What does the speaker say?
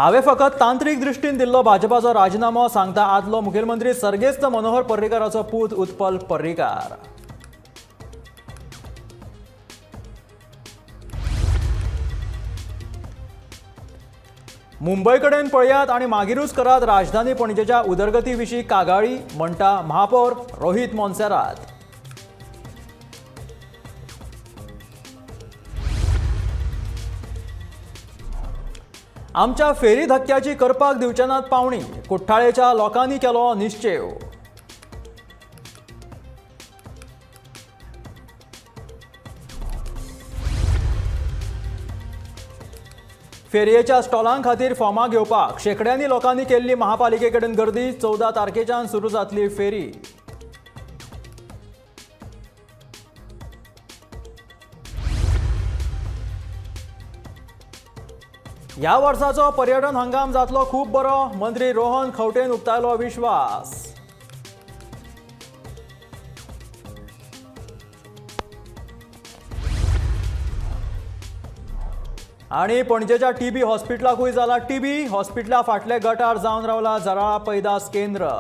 हांवें फकत तांत्रीक दृश्टीन दिल्लो भाजपाचो राजिनामो, सांगता आदलो मुखेलमंत्री सर्गेस्त मनोहर पर्रीकाराचो पूत उत्पल पर्रीकार. मुंबय कडेन पळयात आनी मागीरूच करात राजधानी पणजेच्या उदरगती विशीं कागाळी, म्हणटा महापौर रोहित मोन्सेरात. आमच्या फेरी धक्क्याची करपाक दिवचे नात पावणी, कुठ्ठाळेच्या लोकांनी केलो निश्चेव. फेरयेच्या स्टॉलां खातीर फॉर्मां घेवपाक शेंकड्यांनी लोकांनी केल्ली महापालिके कडेन गर्दी. 14 तारखेच्यान सुरू जातली फेरी. ह्या वर्साचो पर्यटन हंगाम जातलो खूब बरो, मंत्री रोहन खंवटेन उक्तायलो विश्वास. आनी पणजेच्या टीबी हॉस्पिटलाकूय जाला टीबी. हॉस्पिटला फाटले गटार जावन रावला जराळा पैदास केंद्र.